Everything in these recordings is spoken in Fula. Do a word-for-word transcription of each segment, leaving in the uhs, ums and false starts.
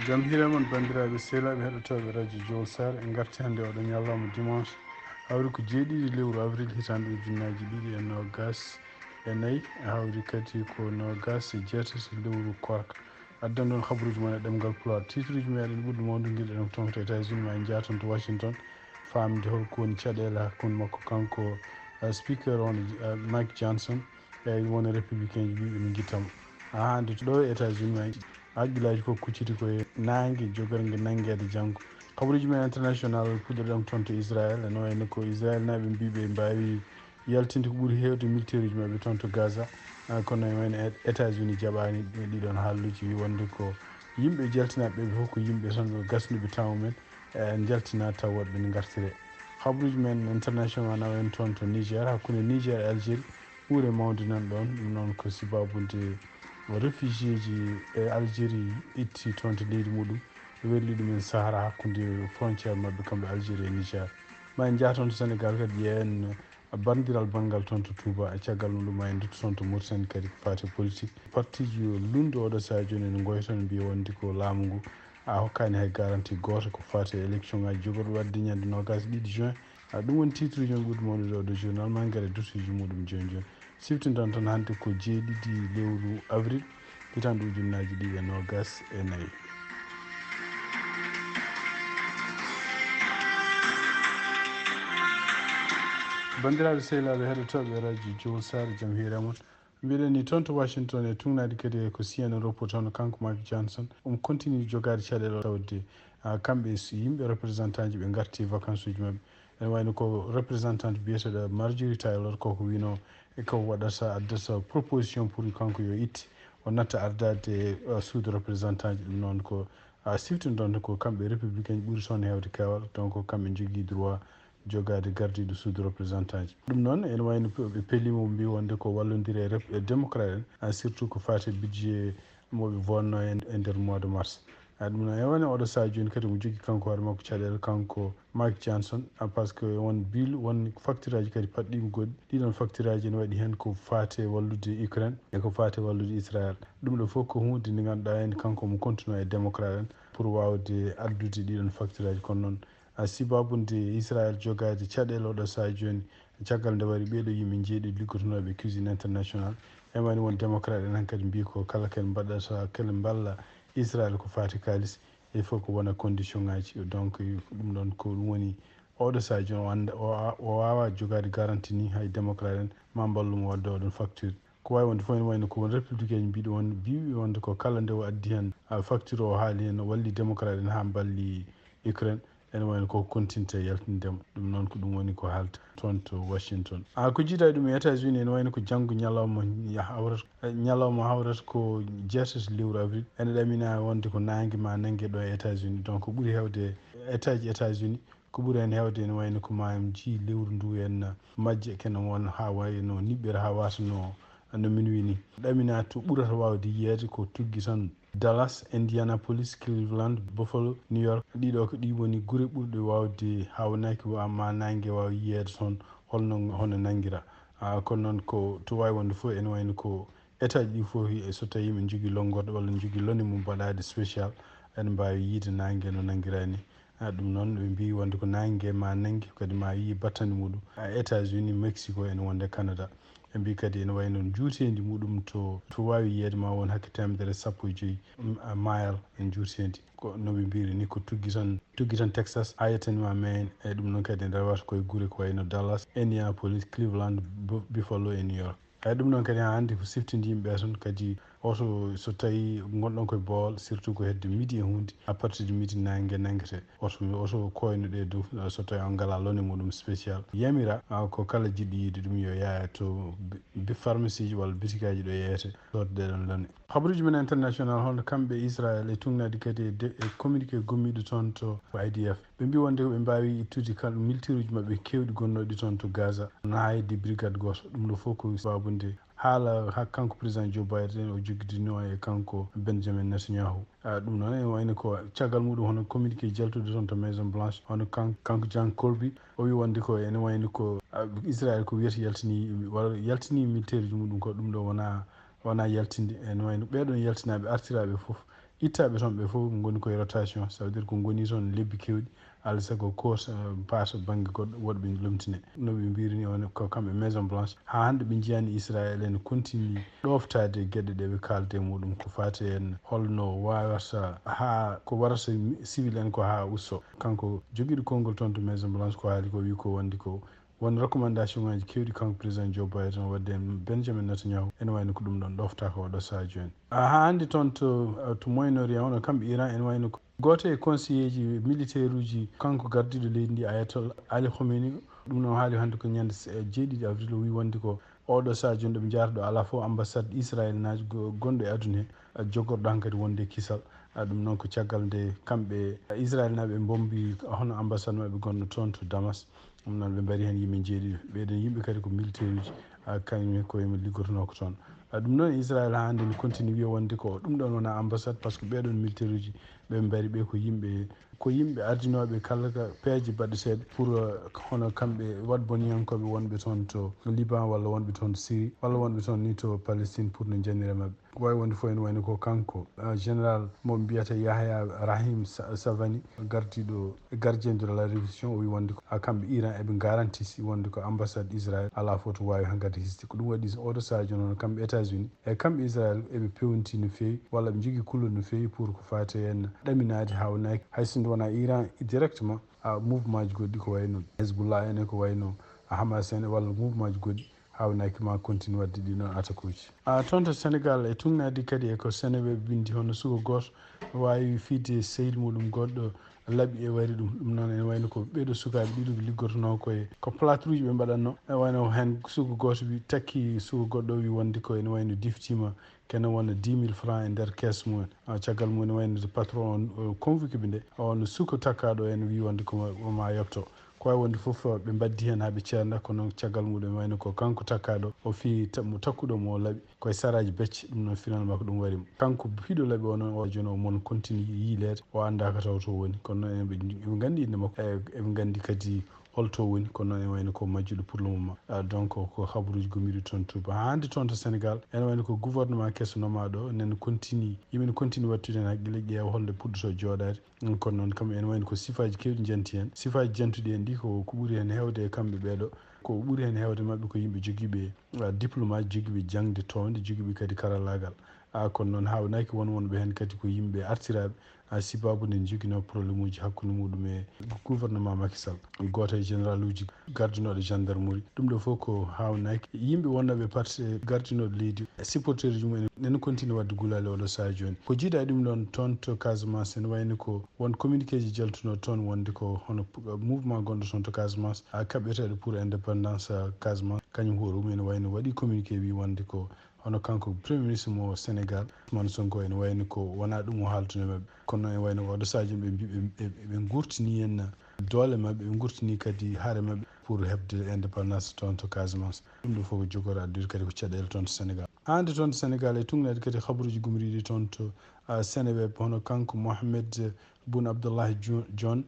Jam hiire mon, banndiraaɓe sehlaaɓe heɗotooɓe Radio Jowol Sare. En ngarti hannde oɗo ñalawma dimanche, hawri ko jeeɗiɗi lewru avril hitaande ujunnaaji ɗiɗi e noogas e nayi, hawri kadi ko noogas e jeetati lewru koorka. Addan ɗon habaruuji mon e ɗemngal Pulaar. Tiitruuji meɗen ɓurɗi mawnude ngiɗen toon to États-Unis, ma en njah toon to Washington, faamde holko woni caɗeele hakkunde makko kanko, eh, speaker on, eh, Mike Johnson, e won républicain ji ɓe ɓe ngittamo. Haa hannde ɗo e États-Unis, ma hakkillaaji fof kucciti ko e naange jogornge nanngeede janngo. Habaruuji men international, puɗɗorɗen toon to Israël, no wayno ko Israël naaɓe mbii ɓe mbaawi yaltinde ko ɓuri heewde militaire uji maɓɓe toon to Gaza. Ah, kono e wayno E-, États-Unis jaɓaani ɗi-, ɗiɗon haalluuji, wi wonde ko yimɓe jaltinaaɓe ɓe fof ko yimɓe tan gasnuɓe temps mumen, eh, jaltina taw woɗɓe ne ngartire. Habaruuji men international nawa en toon to Niger, hakkunde Niger e Algérie, ɓure mawde nan ɗoon. Ɗum noon ko sibabude réfugié ji e Algérie itti toon to leydi muɗum, welli ɗumen Sahara hakkunde frontière maɓɓe kamɓe Algérie e Niger. Ma en njah toon to Sénégal kadi, ƴeewen banndiral banngal toon to Touba. E caggal mum ɗum, ma en ndutto toon to Mauritanie kadi ko faati e politique. Parti ji lunndo oɗo sahaa jooni ene ngoyta, ene mbiya wonde ko laamu ngu a hokkaani hay garanti gooto ko faati e élection ngaaji jogorɗi waɗde ñande noogas e ɗiɗi juin. A, ɗum woni tiitruuji men ɓurɗi mawnude oɗo journal, ma en ngar e duttooji muɗum jooni jooni. Siftinɗen tan hannde ko jeeɗiɗi lewru avril, hitaande ujunnaaji ɗiɗi e noogas e nayi. Banndiraaɓe sehlaaɓe heɗotooɓe Radio Jowol Sare, jam hiire mon. Mbiɗen ni toon to Washington e tugnaade kadi ko C N N report, hono kanko Mike Johnson, omo continue jogaade caɗeele tawde, ah, kamɓe s-, yimɓe représentant ji ɓe ngarti vacances uji maɓɓe. Ene wayno ko représentant biyeteeɗo Marjorie Taylor, koko wino e ko waɗata, addata proposition pour kanko yo itti, o natta ardaade, ah, suudu représentant ji. Ɗum noon ko, ah, siftinɗon ko kamɓe républicain ji ɓuri toon heewde keewal, donc kamɓe njogii droit jogaade gardiiɗo suudu représentant ji. Ɗum noon, ene wayno pe-, ɓe pelliima, mbi wonde ko wallondire e rep-, e démocrate en, ah, surtout ko faati e budget mo ɓe bonnoo e, e nder mois de mars. Ah, ɗum noon, ene wayno oɗo sahaa jooni kadi mo jogii kanko hoore makko caɗeele, kanko Mike Johnson, ah, parce que won bill, won facture aji kadi paɗɗiima goɗɗi. Ɗiɗon facture aji ene waɗi heen ko faati e wallude Ukraine e ko faati e wallude Israël. Ɗum ɗo fof ko huunde nde ngannduɗaa heen kanko mo continue e démocrate en pour waawde addude ɗiɗon facture aji. Kono noon, a, sibabu nde Israël jogaade caɗeele oɗo sahaa jooni, caggal nde wari ɓeeɗo yimɓe jeeɗiɗo liggotonooɓe Cuisine International, e wayno won démocrate en hankadi mbii ko kala ken mbaɗata, ken mballa Israël ko faati kaalis, il faut ko wona condition ngaji. Donc, ɗum ɗon ko ɗum woni oɗo sahaa jooni o annda, o, o waawaa jogaade garanti ni hay démocrate en ma mballu mo wadde oɗon facture. Ko waawi wonde fof ene wayno ko won républicain mbiɗo won, mbiiɓe wonde ko kala nde o addi heen, a, facture o haali heen, o walli démocrate en haa mballi Ukraine, ene wayno ko continue yaltindema. Ɗum noon ko ɗum woni ko haalta toon to Washington. A, ko jiidaa ɗum e États-Unis, ene wayno ko janngo ñalawma ya-, hawrata, ñalawma hawrata ko jeetati lewru avril. Ene ɗamina wonde ko naange ma nannge ɗo e États-Unis. Donc, ko ɓuri heewde État ji États-Unis, ko ɓuri heen heewde ene wayno ko ma en njii lewru ndu en majje kene won haa wayno niɓɓere haa wata no, no minuit ni. Ɗamina to ɓurata waawde yiyeede ko tuggi tan Dallas, Indianapolis, Cleveland, Buffalo, New York. Ɗiɗo ko ɗi woni gure ɓurɗe waawde hawnaaki wa-, ma naange waawa yiyeede toon holno, hono nanngira. A, kono noon ko to waawi wonde fof ene wayno ko état ji ɗi fof, e so tawii yimɓe njogii lonngorɗe walla njogii lone mum mbaɗaade spécial, ene mbaawi yiide naange no nanngira ni. A, ɗum noon ɓe mbii wonde ko naange ma nannge, kadi ma yii battane muɗum. A, États-Unis, Mexico, ene wonde Canada. Ɓe mbii kadi ene wayno njuuteendi muɗum to, to waawi yiyeede ma won hakke teemedere sappo e joyi, mm, a, mile e njuuteendi. Ko no ɓe mbiiri ni, ko tuggi tan, tuggi tan Texas, haa yettani ma Maine. E ɗum noon kadi ene rewata koye gure ko wayno Dallas, Indianapolis, Cleveland, Bu-, Buffalo e New York. Eeyi, ɗum noon kadi, haa hannde ko siftindiiɓe ɓee tan kadi, oto so tawii ngonɗon koye boowal, surtout ko hedde midi e huunde, à partir de midi naange nanngete, oto, oto koyno ɗe dow, so tawii on ngalaa lone muɗum spécial. Yamira, a, ko kala jiɗɗo yiide ɗum yo yaha to bi-, bi-, pharmacie ji walla bitikaaji ɗo yeyete, soodde ɗon lone. Habaruuji men international, hono kamɓe Israël e tugnaade kadi e de-, e communiqué gommiiɗo toon to I D F. Ɓe mbii wonde ko ɓe mbaawi ittude kala militaire uji maɓɓe keewɗi gonnooɗi toon to Gaza, na hayde brigade gooto. Ɗum ɗo fof ko sababu nde haala ha kanko président Joe Biden o joggidinoo e kanko Benjamin Netanyahu. A, ɗum noon ene wayno ko caggal muɗum hono communiqué jaltuɗo toon to Maison Blanche, hono kan-, kanko John Kirby, o wii wonde ko ene wayno ko, a, Israël ko wiyata yaltini, walla yaltini militaire uji muɗum ko ɗum ɗo wona, wona yaltinde. Ene wayno ɓeeɗon yaltinaaɓe artiraaɓe fof Ittaaɓe toon ɓe fof ngoni koye rotation, ça veut dire ko ngoni toon lebbi keewɗi, alaa sago ko paata bannge goɗɗo, woɗɓe lomtine. No ɓe mbiri ni, on ko kamɓe Maison Blanche. Haa hannde ɓe njiyaani Israël ene continue ɗooftaade geɗe ɗe ɓe kaalde e muɗum, ko faati en holno waawata haa ko warata civil en ko haa usto. Kanko jogiiɗo konngol toon to Maison Blanche ko haali ko wi ko wonde ko won recommandation ngaji keewɗi kanko président Joe Biden wadde en Benjamin Netanyahu ene wayno ko ɗum ɗon ɗofta ko oɗo saha jooni. Haa hannde toon to, to Moyen Orient, hono kamɓe Iran ene wayno ko gooto e conseiller ji militaire uji kanko gardiiɗo leydi ndi Ayatollah Ali Khomeini. Ɗum noon haali hannde ko ñande jeeɗiɗi avril, o wi wonde ko oɗo saha jooni ɗo ɓe njaata ɗo alaa fof ambassade Israël naajo gonɗo e aduna he jogorɗo hankadi wonde kisal. Ɗum noon ko caggal nde kamɓe Israël naaɓe mbombi hono ambassade maɓɓe gonɗo toon to Damas. Ɗum noon ɓe mbari heen yimɓe jeeɗiɗo. Ɓeeɗon yimɓe kadi ko militaire uji, kañum e koye mum liggotonoo ko toon. Ɗum noon Israël haa hannde ne continue wiya wonde ko ɗum ɗoon wona ambassade, par ce que ɓeeɗoon militaire uji ɓe mbari ɓe ko yimɓe, ko yimɓe ardinooɓe kala ka peeje baɗeteeɗe pour, hono kamɓe waɗboniyankooɓe wonɓe toon to Liban walla wonɓe toon to Syrie walla wonɓe toon ni to Palestine pour no njannira maɓɓe. Ko waawi wonde fof ene wayno ko kanko, général mo mbiyata Yahya Rahim Savani, gardiiɗo gardien de la révolution, o wi wonde ko kamɓe Iran eɓe garanti si wonde ko ambassade Israël alaa fof to waawi hankadi hisde. Ko ɗum waɗi oɗo saha jooni noon kamɓe États-Unis e kamɓe Israël eɓe pewnti no feewi walla ɓe njogii kulol no feewi pour ko faati heen ɗaminaade haawnaki hay so nde wonaa Iran directement, mouvement ji goɗɗi ko wayno Hezbollah en e ko wayno Hamas en walla mouvement ji goɗɗi haawnaki ma continue waɗde ɗi ɗon attaque uji. Toon to Sénégal e tugnaadi kadi e ko Seneweb winndi hono suko gooto no waawi fiyde sehil muɗum goɗɗo laɓi e wari ɗum. Ɗum noon ene wayno ko ɓeeɗo sukaaɓe ɗiɗo ɓe liggotonoo koye ko plâtre uji ɓe mbaɗatno. Ene wayno heen suko gooto wi takki suko goɗɗo wi wonde ko ene wayno diftiima kene wona dix mille francs e nder caisse mumen. Caggal mum ene wayno patron on convoqué ɓe nde on suko takkaaɗo en wi wonde ko ma yopto. Ko waawi wonde fof ɓe mbaddi heen haa ɓe ceerda, kono caggal muɗum wayno ko kanko takkaaɗo o fii mo takkuɗo mo laɓi koye saraaji becce. Ɗum noon finalement ko ɗum wari mo. Kanko piiɗo laɓi o noon o jooni o mon continue yiileede, o anndaaka taw to woni, kono noon eɓe nganndi innde makko, eɓe nganndi kadi holto woni, kono noon ene wayno ko majjuɗo pour le moment. Donc ko habaruuji gommiiɗi toon Touba. Haa hannde toon to Sénégal ene wayno ko gouvernement keso nomaaɗo nen continue, yimɓe ne continue waɗtude heen haqqille ƴeewa holnde puɗɗoto jooɗaade. Kono noon kamɓe ene wayno ko sifaaji keewɗi njanti heen. Sifaaji jantuɗi heen ɗi ko ko ɓuri heen heewde e kamɓe ɓeeɗo, ko ɓuri heen heewde maɓɓe ko yimɓe jogiiɓe diplôme aji, jogiiɓe jaŋde toowde, jogiiɓe kadi karallaagal. Kono noon haawnaaki won wonɓe heen kadi ko yimɓe artiraaɓe, sababu nde joginoo problème uji hakkunde muɗum e gouvernement Macky Sall. Gooto e général uji gardinooɗo gendarmerie. Ɗum ɗo fof ko haawnaaki yimɓe wonnooɓe parti gardinooɗo leydi, supporter uji mumen ene continue waɗde gulaali oɗo saha jooni. Ko jiidaa ɗum ɗoon toon to Casamance ene wayno ko won communiqué ji jaltunoo toon wonde ko hono mouvement gonɗo toon to Casamance a kaɓɓeteeɗo pour indépendance Casamance kañum hoore mum ene wayno waɗi communiqué wi wonde ko hono kanko premier ministre mo Sénégal Ousmane Sonko ene wayno ko wonaa ɗum o haaltuno e maɓɓe. Kono noon ene wayno oɗo saha jooni ɓe mbi ɓe ngurtini en doole maɓɓe, ɓe ngurtini kadi haare maɓɓe pour heɓde indépendance toon to Casamance. Ɗum ɗo fof ko jogora addude kadi ko caɗeele toon to Sénégal. Haa hannde toon to Sénégal e tugnaade kadi habaruuji gomriiɗi toon to Seneweb hono kanko Mohamed Boun Abdallah Dionne,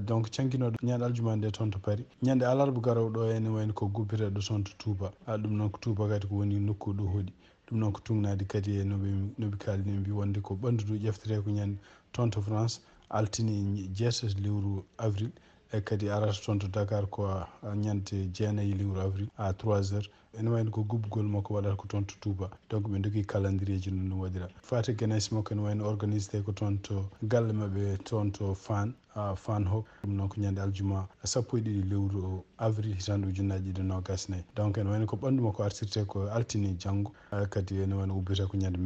donc cankinooɗo ñande aljuma nde toon to Paris. Ñande alarba garoowo ɗo ene wayno ko gubbeteeɗo toon to Touba. Ɗum noon ko Touba kadi ko woni nokku ɗo hoɗi. Ɗum noon ko tugnaade kadi e no ɓe no ɓe kaalini mbi wonde ko ɓanndu ndu ƴeftetee ko ñande toon to France altine jeetati lewru avril e kadi arata toon to Dakar ko ñande jeenayi lewru avril à trois heures. Ene wayno ko gubbugol makko waɗata ko toon to Touba. Donc ɓe ndogii calendrier ji no ɗum waɗira. Fate ganais makko ene wayno organisé ko toon to galle maɓɓe toon to Fann, Fann Hock. Ɗum noon ko ñande aljuma sappo e ɗiɗi lewru avril hitaande ujunnaaji ɗiɗi e noogaas e nayi. Donc ene wayno ko ɓanndu makko artirte ko altine janngo, kadi ene wayno ubbite ko ñande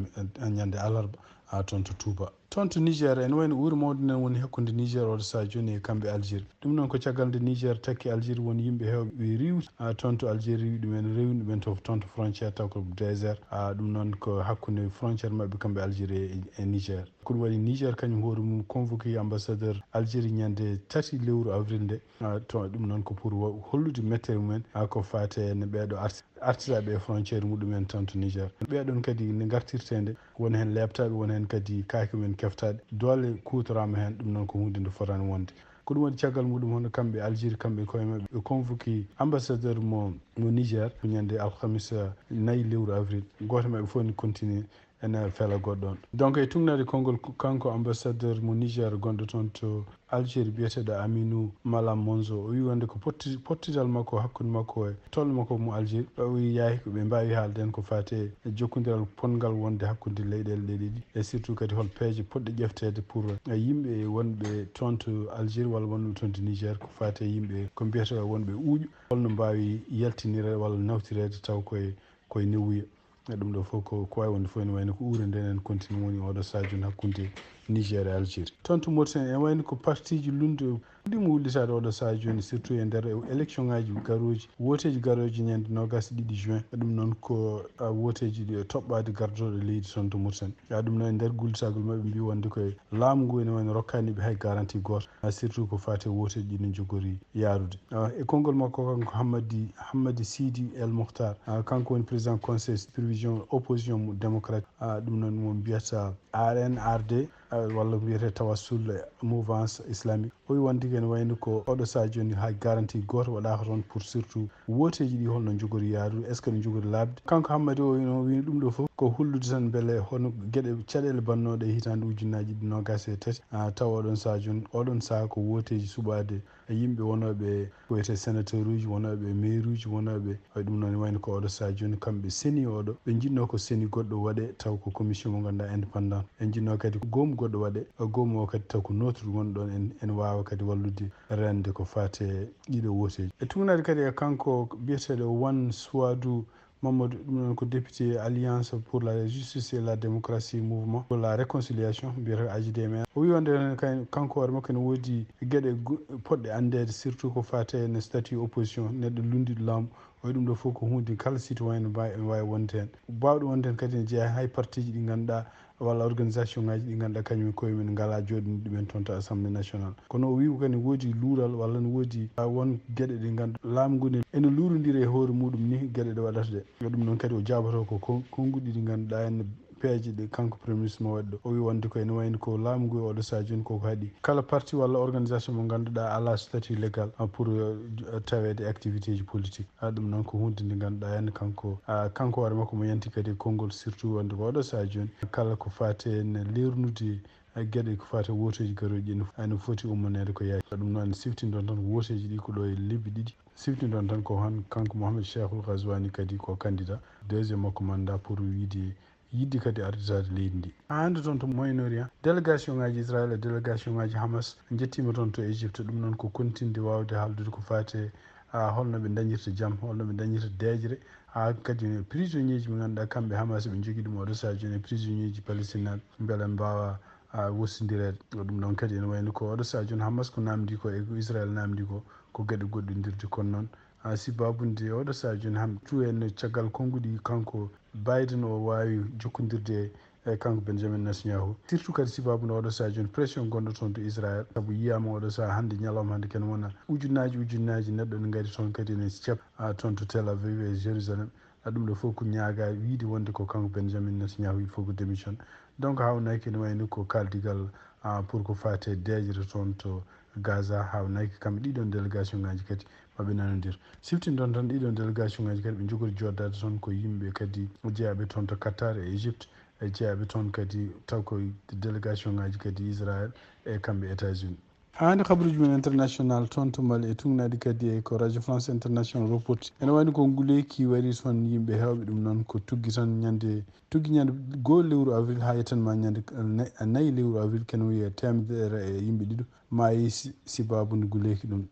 ñande alarba toon to Touba. Toon to Niger ene wayno uure mawde nen woni hakkunde Niger oɗo saha jooni e kamɓe Algérie. Ɗum noon ko caggal nde Niger takki Algérie woni yimɓe heewɓe riiwde toon to Algérie ɗumen rewni ɗumen to toon to frontière taw ko désert. Ɗum noon ko hakkunde frontière maɓɓe kamɓe Algérie e Niger. Ko ɗum waɗi Niger kañum hoore mum convoqué ambassadeur Algérie ñande tati lewru avril nde. To ɗum noon ko pour hollude mettere mumen ko faate no ɓeeɗo arti artiraaɓe e frontière muɗumen tan to Niger. Ɓeeɗon kadi nde ngartirtee nde won heen leeptaaɓe, won heen kadi kaake mumen keftaaɗe. Doole kuutoraama heen, ɗum noon ko huunde nde fotaani wonde. Ko ɗum waɗi caggal muɗum hono kamɓe Algérie, kamɓe koye maɓɓe ɓe convoqué ambassadeur mo mo Niger ko ñande alhamisa nayi lewru avril. Gooto maɓɓe fof ne continue ene fela goɗɗo on. Donc e tugnaade konngol, kanko ambassadeur mo Niger gonɗo toon to Algérie, biyeteeɗo Aminou Malam Monzo, o wi wonde ko potti-, pottital makko hakkunde makko e tolno makko mo Algérie, o wi yahi ko ɓe mbaawi haalde heen ko faati e jokkondiral potngal wonde hakkunde leyɗeele ɗe ɗiɗi, e surtout kadi hol peeje potɗe ƴefteede pour, eh, yimɓe wonɓe toon to Algérie walla wonɓe toon to Niger, ko faati e yimɓe ko mbiyetee wonɓe uuƴu, holno mbaawi yaltinire walla nawtireede taw koye, koye newuya. E ɗum ɗo fof ko, ko waawi wonde fof ene wayno ko uure nden en continue woni oɗo sadio hakkunde Niger e Algérie. Toon to Mauritanie ene wayno ko partiji lunduɗi mo wullitaade oɗo sadio jooni, surtout e nder élection ngaji garooji, woteji garooji ñande nogas e ɗiɗi juin. E ɗum noon ko, ah, woteji ɗi e toɓɓaade gardooɗo leydi toon to Mauritanie. Ya ɗum noon e nder gullitagol maɓɓe mbi wonde koye laamu ngu ene wayno rokkaani ɓe hay garantie gooto, ah, surtout ko faati e woteji ɗi no jogori yaarude. Ah, e konngol makko kanko Hammadi, Hammadi Sidi El Mokhtar, ah, kanko woni président conseil supervision opposition mo démocratique, ah, ɗum noon mo mbiyata R N R D, ah, walla mbiyete tawassul mouvance islamique. O wi wonde ene wayno ko oɗo sadio jooni hay garantie gooto waɗaaka toon pour surtout woteji ɗi holno jogori yaarude, est ce que no jogori laaɓde. Kanko Hammadi o wino, wino ɗum ɗo fof ko hollude tan mbele hono geɗe caɗeele bannooɗe e hitaande ujunnaaji ɗiɗi nogas e tati, ah, tawa oɗon sadio jooni, oɗon saha ko woteji suɓaade e yimɓe wonooɓe ko wiyetee sénateur uji, wonooɓe maire uji, wonooɓe, wayi ɗum noon wayno ko oɗo saha jooni kamɓe seni oɗo, ɓe njiɗno ko seni goɗɗo waɗe taw ko commission mo ngannduɗaa indépendant. Ɓe njiɗno kadi ko goomu goɗɗo waɗe, goomu o kadi taw ko nootude wonɗon en, en waawa kadi wallude rende ko faati e ɗiɗo woteji. E tugnaade kadi e kanko biyeteeɗo Wan Suwadu Mamadou, ɗum noon ko député Alliance pour la Justice et la Démocratie, Mouvement pour la Réconciliation, mbiyetee A J D M R. O wi wonde kay-, kanko hoore makko ene woodi geɗe go-, poɗɗe anndeede, surtout ko faati e statut opposition, neɗɗo lunndiɗo laamu. O wi ɗum ɗo fof ko huunde kala citoyen ne mbaawi, ene waawi wonde heen. Baawɗo wonde heen kadi ne jeyaa hay partiji ɗi ngannduɗaa walla organisation ngaji ɗi ngannduɗaa kañum e koye mum ngalaa jooɗinde ɗumen toon to Assemblée nationale. Kono o wi ko kadi woodi luural walla ne woodi, ah, won geɗe ɗe ngannduɗaa laamu ngu ne ene luurondiri e hoore muɗum ni geɗe ɗe waɗata ɗe. E ɗum noon kadi o jaaboto ko kon-, konnguɗi ɗi ngannduɗaa ene peeje ɗe kanko Premier Ministre mo waɗi ɗo. O wi wonde ko ene wayno ko laamu ngu e oɗo saha jooni koko haɗi kala parti walla organisation mo ngannduɗaa alaa statut légal, ah, pour, ah, taweede activité ji politique. Ah, ɗum noon ko huunde nde ngannduɗaa heen kanko, ah, kanko hoore makko mo yanti kadi e konngol, surtout wonde ko oɗo saha jooni kala ko faati e leernude, ah, geɗe ko faati e woteeji garooji ɗi, ene foti ummaneede ko yaaki. Ɗum noon siftindon tan ko woteeji ɗi ko ɗo e lebbi ɗiɗi. Siftindon tan ko han kanko Mohamed Cheikhul Ghazouani kadi ko candidat deuxième makko mandat pour wiide yiɗde kadi arditaade leydi ndi. Haa hannde toon to Moyen-Orient, délégation ngaji Israël e délégation ngaji Hamas njettiima toon to Égypte. Ɗum noon ko kontinde waawde haaldude ko faati e, ah, holno ɓe ndañirta jam, holno ɓe ndañirta deeƴre, haa kadi prisonnier ji ɓe ngannduɗaa kamɓe Hamas ɓe njogii ɗum oɗo saha jooni e prisonnier ji palestinaaɓe mbele mbaawa, ah, wostondireede. Ɗum noon kadi ene wayno ko oɗo saha jooni Hamas ko naamndi ko e ko Israël naamndi ko, ko geɗe goɗɗondirde. Kono noon, ah, sibaabu nde oɗo saha jooni ham tu en caggal konnguɗi kanko Biden o waawi jokkondirde e kanko Benjamin Netanyahu. Surtout kadi sibaabu nde oɗo saha jooni pression gonɗo toon to Israël. Sabu yiyaama oɗo saha hannde ñalawma hannde ken wona ujunnaaji, ujunnaaji neɗɗo ne ngari toon kadi ene ceɓ, ah, toon to Tel Aviv e Jérusalem. Ah, ɗum ɗo fof ko ñaaga wiide wonde ko kanko Benjamin Netanyahu il faut ko démission. Donc haawnaaki ene wayno ko kaaldigal, ah, pour ko faati e deeƴre toon to Gaza, haawnaaki kamɓe ɗiɗon délégation ngaji kadi maɓe nanondir. Siftindon tan ɗiɗon délégation ngaji kadi ɓe njogori jooɗdaade toon ko yimɓe kadi jeyaaɓe toon to Qatar e Égypte, e jeyaaɓe toon kadi taw ko délégation ngaji kadi Israël e kamɓe États-Unis. Haa hannde kabaruuji men international toon to Mali e tugnaade kadi e ko Radio France International Report. Ene wayno ko nguleeki waɗi toon yimɓe heewɓe, ɗum noon ko tuggi tan ñande, tuggi ñande goo lewru avril haa yettan ma ñande nay-, nayi lewru avril, ken wiye teemedere e yimɓe ɗiɗo maayi si-, sibaabu nde nguleeki ɗum.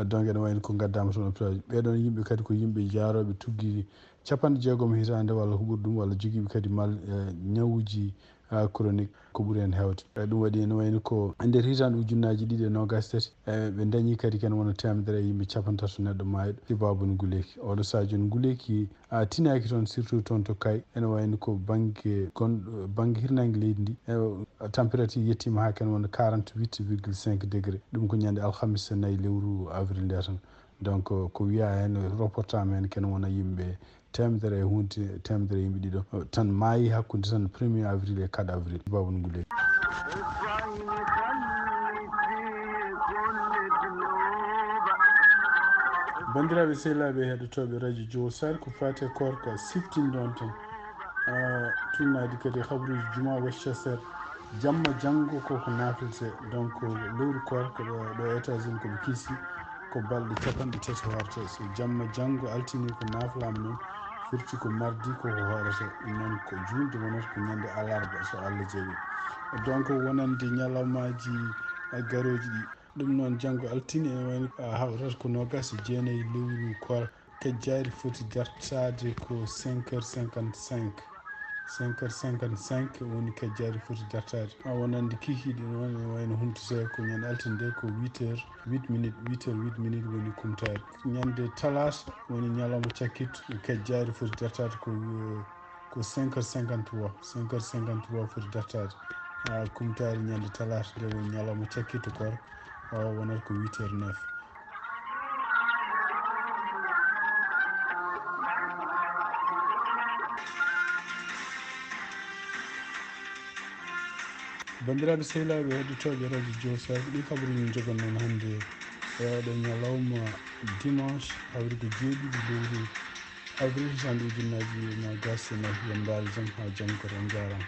Donc ene wayno ko ngaddaama toon hôpital. Ɓeeɗoon yimɓe kadi ko yimɓe jaarooɓe tuggi capanɗe jeegom hitaande walla ko ɓuri ɗum, walla jogiiɓe kadi mal, eh, ñawuuji, ah, chronique ko ɓuri heen heewde. Eh, ɗum waɗi ene wayno ko e nder hitaande ujunnaaji ɗiɗi e noogaas e tati, eh, ɓe ndañi kadi ken wona teemedere e yimɓe capanɗe tati neɗɗo maayɗo sibaabu no nguleeki. Oɗo saha jooni nguleeki, ah, tinaaki toon, surtout toon to Kay. Ene wayno ko bannge gon-, bannge hirnaange leydi ndi, eh, température yettiima haa ken wona quarante-huit virgule cinq degré. Ɗum ko ñande alhamis nayi lewru avril nde tan. Donc, ko wiyaa heen, reportaama heen ken wona yimɓe teemedere e hunde, teemedere e yimɓe ɗiɗo tan maayi hakkunde tan premier avril e quatre avril. Baabun Ngule. Banndiraaɓe sehilaaɓe heɗotooɓe Radio Jowo Sar, ko faati e koorka siftindon tan. Tunnaadi kadi habruuji juma Westchester. Jamma janngo ko ko naflete, donc lewru koor ko ɗo ɗo États-Unis ko ɓe kiisi ko balɗe capanɗe tati hoorata. So jamma janngo altine ko naflaama noon, firti ko mardi ko ko hoorata. Ɗum noon ko juulde wonata ko ñande alarba so Allah jaɓi. Donc wonande ñalawmaaji garooji ɗi. Ɗum noon janngo altine ene wayno hawrata ko noogaas e jeenayi lewru koor. Kajjaari foti dartaade ko cinq heures cinquante-cinq. Cinq heures cinquante-cinq woni kajjaari foti dartaade. A wonande kikiiɗe noon ene wayno humtata ko ñande altine nde ko huit heures huit minutes, huit heures huit minutes woni kumtaari. Ñande talaata woni ñalawma cakkitto, kajjaari foti dartaade ko, ko cinq heures cinquante-trois. Cinq heures cinquante-trois foti dartaade. A kumtaari ñande talaata nde woni ñalawma cakkitto koor, o wonata ko huit heures neuf. Banndiraaɓe sehilaaɓe heɗotooɓe radio Joosaa, ko ɗi kabaruuji min njogonnoon hannde e oɗo ñalawma dimanche, hawri ko jeeɗiɗi lewru avril, hitaande ujunnaaji noogaas e nayi. Yo mbaal jam haa jam, ko on njaaraama.